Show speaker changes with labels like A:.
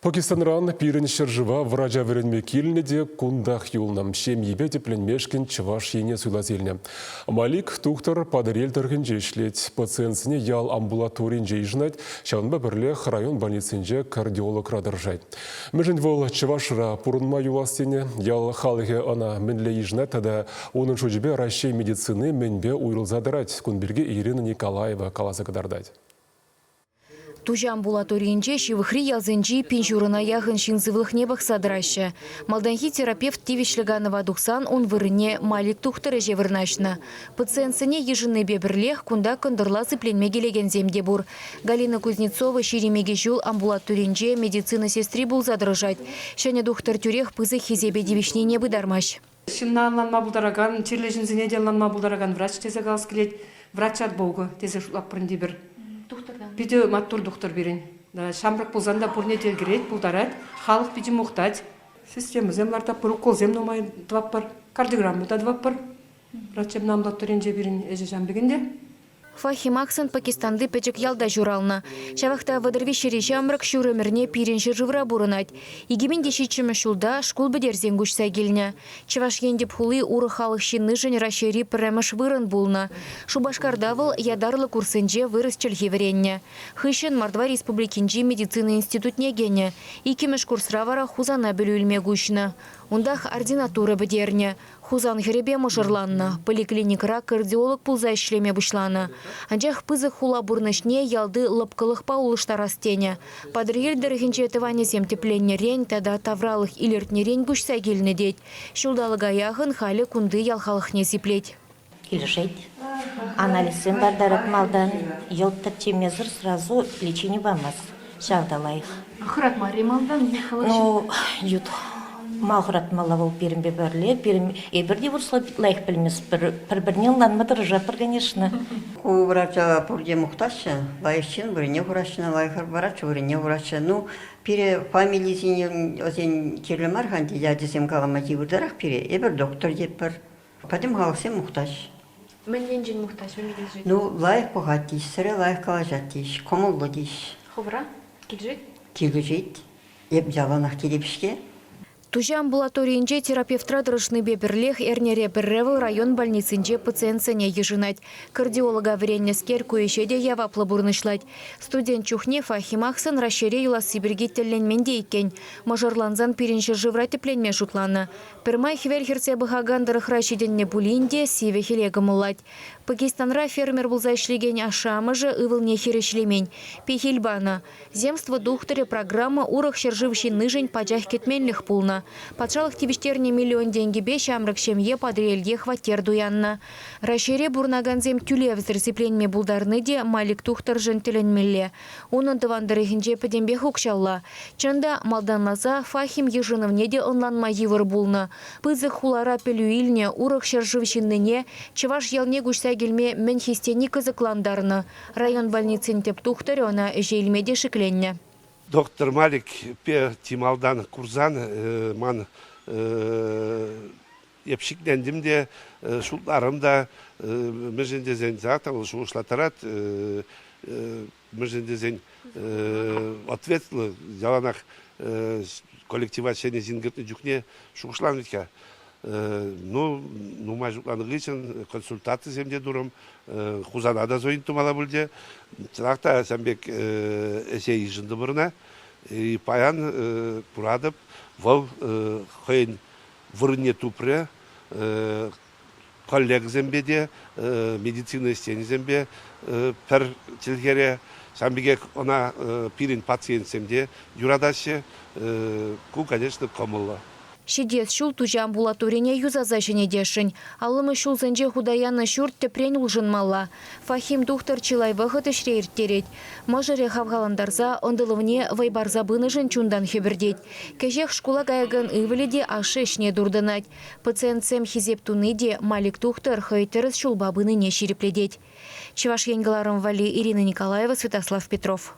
A: Пакистанран пирӗн ҫӗршыва врача вӗренме килнӗ те кунтах юлнӑ. Ҫемйипе тӗпленмешкӗн Чӑваш Ене суйласа илнӗ. Малик тухтӑр Патӑрьел тӑрӑхӗнче ӗҫлет. Пациентсене ял амбулаторийӗнче йышӑнать, ҫавӑнпа пӗрлех район больницинче кардиологра тӑрӑшать. Мӗншӗн вӑл Чӑвашра пурӑнма юлас тенӗ? Ял халӑхӗ ӑна мӗнле йышӑнать тата унӑн шучӗпе Раҫҫей медицини мӗнпе уйрӑлса тӑрать? Кун пирки Ирина Николаева каласа кӑтартать.
B: Туҫа амбулаторийӗнче ҫывӑхри ялсенчи пин ҫурӑна яхӑн ҫын сывлӑхне пӑхса тӑраҫҫӗ. Малтанхи терапевт тивӗҫлӗ канӑва тухсан ун вырӑнне Малик тухтӑр ӗҫе вырнаҫнӑ. Пациентсене йышӑннипе пӗрлех кунта кӑнтӑрла сипленме килекенсем те пур. Галина Кузнецова 22 ҫул амбулаторинче медицина сестри пулса тӑрӑшать. Ҫӗнӗ тухтӑр тӳрех пысӑк хисепе тивӗҫнине пытармасть.
C: Ҫынна ӑнланма пултаракан, чирлӗ ҫынсене те ӑнланма пултаракан врач тесе калас килет. Врач от Бога тесе шутлатпӑр ӗнтӗ эпир.
B: Тухтӑртан.
C: Питӗ маттур тухтӑр пирӗн. Ҫамрӑк пулсан та пурне те ӗлкӗрет, пултарать. Халӑх питӗ мухтать. Системӑсем лартатпӑр, уколсем нумай тӑватпӑр, кардиограмма та тӑватпӑр. Врачебный амбулаторинче пирӗн ӗҫӗ ҫавӑн пек ӗнтӗ.
B: Фахим Аксан Пакистанти пӗчӗк ялта ҫуралнӑ. Ҫавах та 33-ри ҫамрӑк ҫур ӗмӗрне пирӗн ҫӗршывра пурӑнать. 2007-мӗш ҫулта шкул пӗтерсен куҫса килнӗ. Чӑваш Ен тӗп хули урӑх халӑх ҫыннишӗн Раҫҫейри пӗрремӗш вырӑн пулнӑ. Шупашкарта вӑл ятарлӑ курссенче вырӑс чӗлхи вӗреннӗ. Хыҫҫӑн Мордва Республикинчи медицина институтне кӗнӗ. Иккӗмӗш курсра вара Хусана пӗлӳ илме куҫнӑ. Унтах ординатура пӗтернӗ. Хусан хӗрӗпе мӑшӑрланнӑ, поликлиникӑра кардиолог пулса ӗҫлеме пуҫланӑ. Анчах пысӑк хула пурнӑҫне ялти лӑпкӑлӑхпа улӑштарас тенӗ. Патӑрьел тӑрӑхӗнче тӑванӗсем тӗпленнӗрен тата тавралӑх илӗртнӗрен куҫса килнӗ тет. Ҫулталӑка яхӑн халӗ кунти ял халӑхне сиплет.
D: Килӗшет. Анализсем партарать малтан. Йӑлт тӗпчемесӗр сразу лечени памасть. Ҫав та лайӑх.
B: Хӑратмарӗ малтан?
D: Ну, ют ма хӑратмалла вӑл пирӗнпе пӗрле. Пирӗн, эпир те вырӑсла лайӑх пӗлместпӗр. Пӗр-пӗрне ӑнланма тӑрӑшатпӑр, конечно.
E: Ку врача пурте мухтаҫҫӗ. Лайӑх ҫын вырӑнне хураҫҫӗ, лайӑх врач вырӑнне хураҫҫӗ. Ну, пире фамилисене вӗсен кирлӗ мар-ха ӗнтӗ, ячӗсем калама йывӑртарах пире. Эпир доктор тетпӗр. Пӗтӗм халӑхсем мухтаҫ.
B: Мӗн енчен мухтаҫ? Мӗн килӗшет?
E: Ну, лайӑх пӑхать теҫ, сӗре лайӑх калаҫать теҫ, кӑмӑллӑ теҫ.
B: Хӑвӑра килӗшет?
E: Килӗшет. Эп яланах килеп-ҫке.
B: Туҫа амбулаторийӗнче терапевтра тӑрӑшнипе пӗрлех эрнере пӗрре вӑл район больницинче пациентсене йышӑнать. Кардиолога вӗреннӗскер ку ӗҫе те яваплӑ пурнӑҫлать. Студент чухне Фахим Ахсан Раҫҫейре юласси пирки тӗлленмен те иккен. Мӑшӑрлансан пирӗн ҫӗршывра тӗпленме шутланӑ. Пӗрмай хӗвел хӗрсе пӑхакан тӑрӑхра ҫитӗннӗ пулин те сивӗ хӗле кӑмӑллать. Пакистанра фермер пулса ӗҫлекен ашшӗ-амӑшӗ ывӑлне хирӗҫлемен, пехил панӑ. Земство тухтӑрӗ программа урӑх ҫӗршыв ҫыннишӗн пачах кӗтменлӗх пулнӑ. Патшалӑх тивӗҫтернӗ миллион тенкӗпе ҫамрӑк ҫемье Патӑрьелте хваттер туяннӑ. Раҫҫейре пурӑнакансем тӳлевсӗр сипленме пултарни те Малик тухтӑршӑн тӗлӗнмелле. Унӑн тӑван тӑрӑхӗнче пӗтӗмпех укҫалла. Чӑн та, малтанласа Фахим йышӑнӑвне те ӑнланма йывӑр пулнӑ. Пысӑк хулара пӗлӳ илнӗ урӑх ҫӗршыв ҫыннине чӑваш ялне куҫса килме мӗн хистени кӑсӑклантарнӑ. Район больницин тӗп тухтӑрӗ ӑна ӗҫе илме те шикленнӗ.
F: Доктор Малик пе чи малтан курсан ман эп шиклентӗм те, шутларӑм та, мӗншӗн тесен завтра вӑл шухӑшлаттарать, мӗншӗн тесен ответлӑ яланах коллектива ҫӗнӗ ҫын кӗртнӗ чухне шухӑшланӑ вӗт-ха. Ну, нумай шутланӑ хыҫҫӑн консультацисем те турӑм, Хусана та звонить тумалла пулчӗ. Чӑнах та ҫавӑн пек ӗҫе йышӑнтӑмӑр ӑна. Паян куратӑп, вӑл хӑйӗн вырӑнне тупрӗ. Коллегӑсемпе те, медицина ӗҫченӗсемпе пӗр чӗлхере. Ҫавӑн пекех ӑна пирӗн пациентсем те юратаҫҫӗ. Ку, конечно, кӑмӑллӑ.
B: Ҫитес ҫул Туҫа амбулаторине юсаса ҫӗнетесшӗн. Аллӑмӗш ҫулсенче хута янӑ ҫурт тӗпрен улшӑнмалла. Фахим тухтӑр чылай вӑхӑт ӗҫре ирттерет. Мӑшӑрӗ хавхалантарса, ӑнтӑлӑвне вӑй парса пынӑшӑн чунтан хӗпӗртет. Кӗҫех шкула каякан ывӑлӗ те ашшӗ ӗҫне туртӑнать. Пациентсем хисеп туни те Малик тухтӑр хӑй тӗрӗс ҫулпа пынине ҫирӗплетет. Чӑваш Ен кӑларӑм валли Ирина Николаева, Святослав Петров.